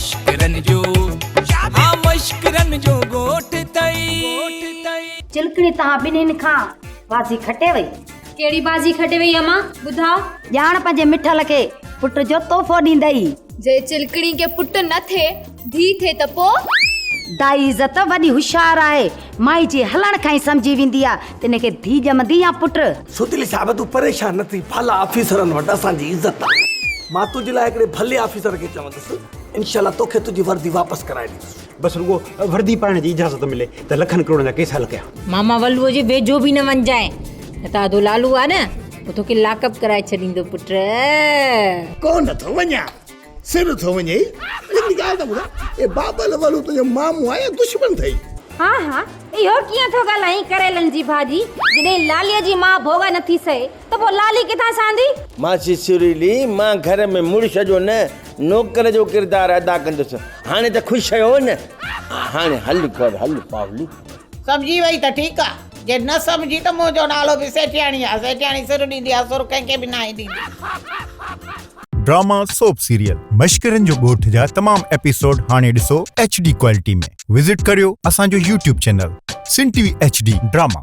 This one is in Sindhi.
مشڪرن جو ها مشڪرن جو ڳوٺ ٿئي. چلڪڻي توهان ٻنهين کان بازي کٽي وئي. ڪهڙي بازي کٽي وئي امان ٻڌاء. ڄاڻ پنهنجي مٺل کي پٽ جو تحفو ڏيندئي. جي چلڪڻي کي پٽ نه ٿئي ڌيء ٿئي ته پوء؟ دائي عزت وڏي هوشيار آهي. مائي جي هلڻ کان ئي سمجهي ويندي آ ته ان کي ڌيء ڄمندي يا پٽ. سوتيلي صاحب تون پريشان نه ٿي ڀلا آفيسرن وٽ اسان جي عزت آ. مان تنهنجي لاء هڪڙي ڀلي آفيسر کي چوندس انشاء الله توکي تنهنجي وردي واپس ڪرائي ڏيندس. بس رڳو وردي پائڻ جي اجازت ملي ته لکن ڪروڙن جا ڪيس حل ڪيان. ماما ولوء جي ويجهو به نه وڃجانء نه ته ادو لالو آ نه هو توکي لاڪ اپ ڪرائي ڇڏيندو پٽ. ڪونه ٿو وڃان سر ٿو وڃئي. هڪڙي ڳالهه ته ٻڌاء اي بابل ولو تنهنجو مامو آ يا دشمن ٿئي؟ ها ها اهو ڪيئن ٿو ڳالهائين ڪريلن جي ڀاڄي جڏهن لاليء جي ماء ڀوڳ نٿي سهي ته پوء لالي ڪٿان سهندي؟ ماسي سريلي مان گهر ۾ مڙس جو نه نوڪر جو ڪردار ادا ڪندس هاڻي ته خوش آهيو نه هاڻي هل گهر هل پاولي. سمجهي وئي ته ٺيڪ آ جي نه سمجهي ته منهنجو نالو به سيٺياڻي آ سيٺياڻي سر ڏيندي آ سر ڪنهن کي به ناهي ڏيندي. ڊراما سوپ سيريل مشڪرين جو ڳوٺ جا تمام ايپيسوڊ هاڻي ڏسو ايڇ ڊي ڪوالٽي ۾ وزٽ ڪريو اسان جو YouTube channel Sindh T V H D drama.